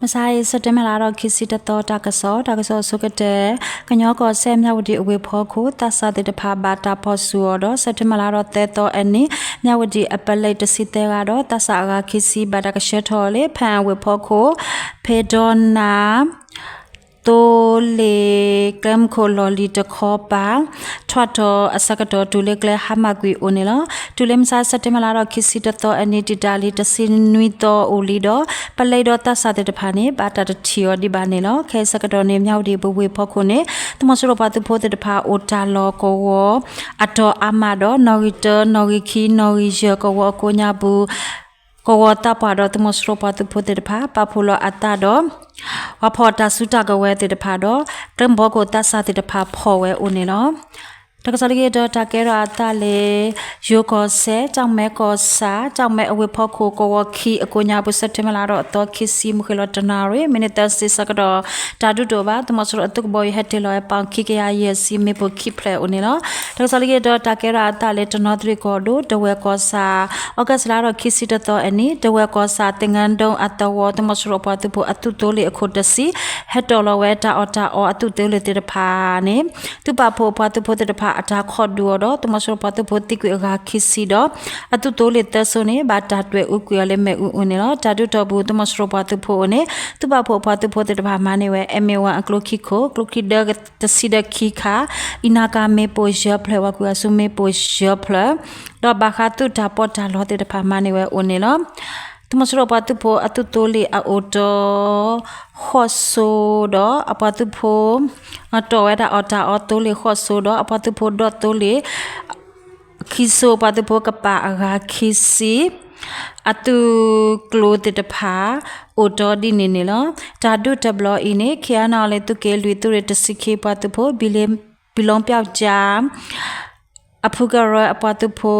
မုၢ်ဆါအံၤ စဲးပထ့ဘၢၣ်လါဒီးခံဆံတသီ တၢ်ကစီၣ်, တၢ်ကစီၣ်အဆိကတၢၢ်, ကညီကီၢ်စဲၣ် မၠၣ်ဝတံၣ်အဝ့ၢ်ဖီခိၣ် သးစၢ်သ့ၣ်တဖၣ်ဘၣ်တၢ်ဖီၣ်ဆူၣ်အီၤဒီး စဲးပထ့ဘၢၣ်လါဒီးသၢသီအနံၤ မၠၣ်ဝတံၣ်အပလံးတဆံသၢဂၤဒီး သးစၢ်အဂၤခံဆံ ဘၣ်တၢ်ကဆှၢထီၣ်လၢ ဖဲအဝ့ၢ်ဖီခိၣ် ဖဲဒီနၤ သိလ့ၣ်ကျဲမုၢ်ခိၣ်လီၢ်လံၤတခီပၤ ထွဲထီၣ်အဆၢကတီၢ် တုၤလၢကျဲဟါမၢ်ကွံာ်အိၣ်န့ၣ်လီၤ. တုၤလၢမုၢ်ဆါ စဲးပထ့ဘၢၣ်လါဒီးခံဆံတသီအနံၤ တံာ်တာ်လံတဆံနွံသီအိၣ်လံဒီး ပလံးဒီးသးစၢ်သ့ၣ်တဖၣ်န့ၣ် ဘၣ်တၢ်တထံၣ်အီၤဒံးဘၣ်န့ၣ်လီၤ. ခဲအံၤဆၢကတီၢ်န့ၣ် မၠၣ်ဝတံၣ်ပဝ့ၢ်ဖီခိၣ်န့ၣ် သုးမီၤစိရိၤပှၤသုးဖိသ့ၣ်တဖၣ် အိၣ်တၢ်လီၢ်ကဝီၤ အတီၤအါမးဒီး နီၣ်ဂံၢ်တၢ နီၣ်ဂံၢ်ခံ နီၣ်ဂံၢ်ယဲၢ် ကဝီၤအကိးညါပူၤ ကဝီၤသးပှၢ်ဒီး သုးမီၤစိရိၤပှၤသုးဖိသ့ၣ်တဖၣ် ပာ်ဖှိၣ်လီၤအသးဒီး ပှၤဖီၣ်တၢ်စုတၢ်ကဝဲၤသ့ၣ်တဖၣ်ဒီး ကျဲမုၢ်ဖီခိၣ်သးစၢ်သ့ၣ်တဖၣ်ဖီၣ်ဝဲအိၣ်န့ၣ်လီၤ. တၢ်ကစီၣ်လၢက့ၤဒီး တၢ်ကဲထီၣ်အသးလၢ ယိၤကီၢ်စဲၣ် ကၠီၣ်မဲကီၢ်ဆၣ် ကၠီၣ်မဲအဝ့ၢ်ဖီခိၣ် ကဝီၤခံအကိးညါပူၤ စဲးပထ့ဘၢၣ်လါဒီးအသီခံဆံ မုၢ်ဃ့ၢ်လီၤတနၣ်ရံၣ် မံးနံးသၢဆံဆၢကတီၢ် တၢ်ဒုးတအိၣ်ဘၣ် သုးမီၤစိရိၤအသုးကဘီယူၤဟဲတ့ၢ်လီၤဝဲ ပီၣ်ခံကယၤယဲၢ်ဆံ မ့ၣ်ပိၢ်ခံဖျၢၣ်အိၣ်န့ၣ်လီၤ. တၢ်ကစီၣ်လၢက့ၤဒီး တၢ်ကဲထီၣ်အသးလၢ တနီသရံၣ်ကီၢ်ဒိၣ် တဝဲၢ်ကီၢ်ဆၣ် အီကူးလါဒီးခံဆံတသီအနံၤ တဝဲၢ်ကီၢ်ဆၣ် သ့ၣ်ငါဒိၣ်အသဝီ သုးမီၤစိရိၤပှၤသုးဖိအသုးသိလ့ၣ်အခိၣ်တဆံ ဟဲတီၢ်လီၤဝဲတၢ်အီၣ်တၢ်အီအသုးသိလ့ၣ်သ့ၣ်တဖၣ်န့ၣ် သုးပာ်ဖှိၣ်အပှၤသုးဖိသ့ၣ်တဖၣ်အတၢ်ခိးဒုးအီၤဒီး သုးမီၤစိရိၤပှၤသုးဖိသံကွံာ်အဂၤခံဆံဒီး အသုးသိလ့ၣ်သၢစိၤန့ၣ် ဘၣ်တၢ်တွဲၤအူကွံာ်အီၤလၢမ့ၣ်အူအအိၣ်န့ၣ်လီၤ. တၢ်ဒုးတီၢ်ပူၤ သုးမီၤစိရိၤပှၤသုးဖိအအိၣ်န့ၣ် သုးပာ်ဖှိၣ်အပှၤသုးဖိသ့ၣ်တဖၣ်မၤန့ၢ်ဝဲ MA one အကျိခံခိၣ် ကျိခံဒၢတဆံဒီးခံခါ အံၤနါကၤမ့ၣ်ပိၢ်ယဲၢ်ဖျၢၣ် ပှၤကွံာ်အစုမ့ၣ်ပိၢ်ယဲၢ်ဖျၢၣ် ဒီးဘၣ်ဃးသုးတၢ်ပီးတၢ်လီသ့ၣ်တဖၣ်မၤန့ၢ်ဝဲအိၣ်န့ၣ်လီၤ. သုးမီၤစိရိၤပှၤသုးဖိအသုးသိလ့ၣ်အအိၣ်တ့ၢ် ဃိးစိၤဒီး အပှၤသုးဖိ တီၢ်ဝဲဒၣ်အီၣ်တၢ်အီသိလ့ၣ်ဃိးစိၤဒီး အပှၤသုးဖိဒီသိလ့ၣ် ခံစိၤ ပှၤသုးဖိကပာ်အဂၤခံဆံ အသုးကျိၤသ့ၣ်တဖၣ် အိၣ်တ့ၢ်ဒ်န့ၣ်န့ၣ်လီၤ. တၢ်ဒုးတဘျီအံၤန့ၣ် KNLA သုးက့လွံၢ်သုးရ့ၣ်တဆံခံပှၤသုးဖိ ဘံလီပျီကၠါ အဖုကရၢအပှၤသုးဖိ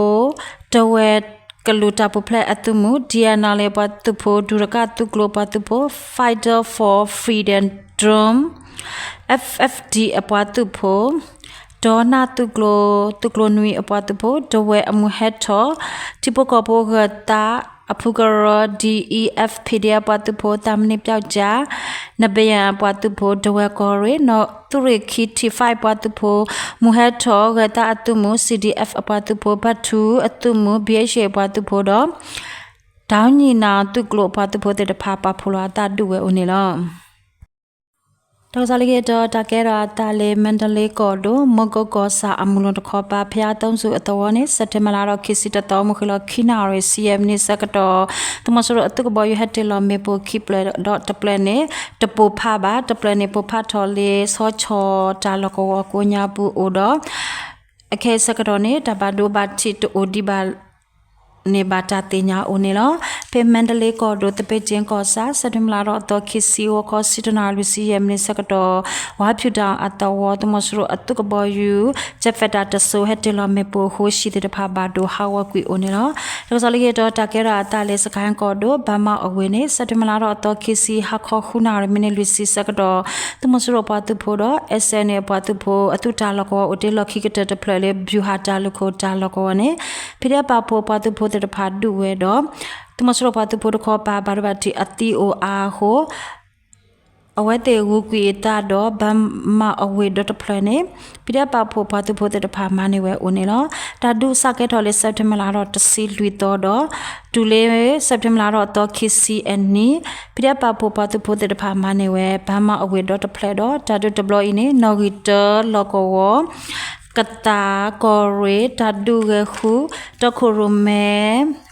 တဝဲၢ်ကလုာ်တၢ်ပူၤဖျဲးအသုးမုၢ် TNLA အပှၤသုးဖိ ဒူတကၣ်သုးကျိၤအပှၤသုးဖိ Fighter for Freedom Drum FFD အပှၤသုးဖိ ဒီနၢ်သုးကျိၤ သုးကျိၤနွံအပှၤသုးဖိ တဝဲၢ်အမုၢ်ဟဲထီၣ် ထံဖိကီၢ်ဖိဂၢၤသးအဖုကရၢ DEF PDF အပှၤသုးဖိ သးမနံၣ်ပျီကၠါ နဘယၣ်အပှၤသုးဖိ တဝဲၢ်ကီၢ်ရ့ၣ် သုးရ့ၣ်ခံ ထံၣ်ဖၣ်အပှၤသုးဖိ မုၢ်ဟဲထီၣ် ဂၢၤသးအသုးမုၢ် CDF အပှၤသုးဖိ ဘၣ်ထူအသုးမုၢ် BHA အပှၤသုးဖိဒီး တၢ်ညံၣ်နၣ်သုးကျိၤအပှၤသုးဖိသ့ၣ်တဖၣ် ပာ်ဖှိၣ်လီၤအသးဒုးဝဲအိၣ်န့ၣ်လီၤ. တၢ်ကစီၣ်လၢက့ၤဒီး တၢ်ကဲထီၣ်အသးလၢ မါဒလ့ကီၢ်ဒိၣ် မူကီၢ်ကီၢ်ဆၣ်အမုၢ်လိၣ်တခီပၤ ဖဲအသီစူၤအသဝီန့ၣ် စဲးပထ့ဘၢၣ်လါဒီးခံဆံတသီ မုၢ်ဃ့ၢ်လီၤခံနၣ်ရံၣ်ဆံယဲၢ်မံးနံးဆၢကတီၢ် သုးမီၤစိရိၤအသုးကဘီယူၤဟဲတ့ၢ်လီၤမ့ၣ်ပိၢ်ခံဖျၢၣ် ဒီးတဖျၢၣ်န့ၣ် တပိၢ်ဖးဘၣ် တဖျၢၣ်န့ၣ် ပိၢ်ဖးထီၣ်လၢ ဆီဆီတၢ်လီၢ်ကဝီၤကိးညါပူၤအိၣ်ဒီး အခဲအံၤဆၢကတီၢ်န့ၣ် တၢ်ဘၣ်ဒိဘၣ်ထံးတအိၣ်ဒံးဘၣ်န့ၣ် ဘၣ်တၢ်သ့ၣ်ညါအိၣ်န့ၣ်လီၤ. ဖဲမါဒလ့ကီၢ်ဒိၣ် သပ့ၣ်ကၠ့ကီၢ်ဆၣ် စဲးပထ့ဘၢၣ်လါဒီးအသီခံဆံ ဂီၤခီဆံတနၣ်ရံၣ်ဆံယဲၢ်မံးနံးဆၢကတီၢ် ဝါဖၠူၣ်တၢ်အသဝီ သုးမီၤစိရိၤအသုးကဘီယူၤ jet fighter တစိၤ ဟဲတ့ၢ်လီၤမ့ၣ်ပိၢ်အဃိ ဟံၣ်သ့ၣ်တဖၣ်ဘၣ်ဒိဟးဂီၤကွံာ်အိၣ်န့ၣ်လီၤ. တၢ်ကစီၣ်လၢက့ၤဒီး တၢ်ကဲထီၣ်အသးလၢ စကဲၣ်ကီၢ်ဒိၣ် ဘၣ်မးအဝ့ၢ်န့ၣ် စဲးပထ့ဘၢၣ်လါဒီးအသီခံဆံ ဟါခီဃုနၣ်ရံၣ်မံးနံးလွံၢ်ဆံဆၢကတီၢ် သုးမီၤစိရိၤပှၤသုးဖိဒီး SNA အပှၤသုးဖိ အသုးတၢ်လီၢ်ကဝီၤအိၣ်တ့ၢ်လီၢ်ခံကတၢၢ်တဖျၢၣ်လၢ ဗျူဟာတၢ်လုၢ်ခိၣ်တၢ်လီၢ်ကဝီၤန့ၣ် PDF ပာ်ဖှိၣ်ပှၤသုးဖိသ့ၣ်တဖၣ်ဒုးဝဲဒီး သုးမီၤစိရိၤပှၤသုးဖိတခီပၤ ဘၣ်ဒိဘၣ်ထံးအသံအိၣ်အါအဃိ အဝဲသ့ၣ်ဂုာ်ကွံာ်အသးဒီး ဘၣ်မးအဝ့ၢ်ဒီတဖျၢၣ်န့ၣ် PDF ပာ်ဖှိၣ်ပှၤသုးဖိသ့ၣ်တဖၣ်မၤန့ၢ်ဝဲအိၣ်န့ၣ်လီၤ. တၢ်ဒုးစးကဲထီၣ်လၢ စဲးပထ့ဘၢၣ်လါဒီးတဆံလွံၢ်သီဒီး တုၤလၢ စဲးပထ့ဘၢၣ်လါဒီးအသီခံဆံအနံၤ PDF ပာ်ဖှိၣ်ပှၤသုးဖိသ့ၣ်တဖၣ်မၤန့ၢ်ဝဲ ဘၣ်မးအဝ့ၢ်ဒီတဖျၢၣ်ဒီး တၢ်ဒုးတဘျီအံၤန့ၣ် နီၣ်ဂံၢ်တၢလီၢ်ကဝီၤ ကသးကီၢ်ရ့ၣ် တၢ်ဒုးဂဲၤဃု တီခိၣ်ရိၣ်မဲ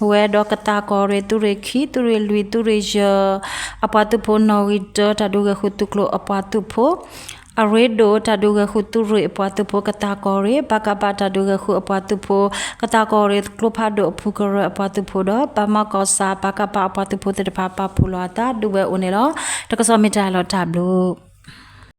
ဝဲဒီး ကသးကီၢ်ရ့ၣ် သုးရ့ၣ်ခံ သုးရ့ၣ်လွံၢ် သုးရ့ၣ်ယဲၢ် အပှၤသုးဖိ နီၣ်ဂံၢ်တၢ တၢ်ဒုးဂဲၤဃုသုးကျိၤအပှၤသုးဖိ အရ့ဒိၣ် တၢ်ဒုးဂဲၤဃုသုးရ့ၣ်အပှၤသုးဖိ ကသးကီၢ်ရ့ၣ် ပကဖ တၢ်ဒုးဂဲၤဃုအပှၤသုးဖိ ကသးကီၢ်ရ့ၣ်ကျိဖးဒိၣ်အဖုကရၢအပှၤသုးဖိဒီး ဘၣ်မးကီၢ်ဆၣ် ပကဖ အပှၤသုးဖိသ့ၣ်တဖၣ် ပာ်ဖှိၣ်လီၤအသးဒုးဝဲအိၣ်န့ၣ်လီၤ. တၢ်ကစီၣ်မ့ၢ်တၢ်လီၤတၢ်ဘျုး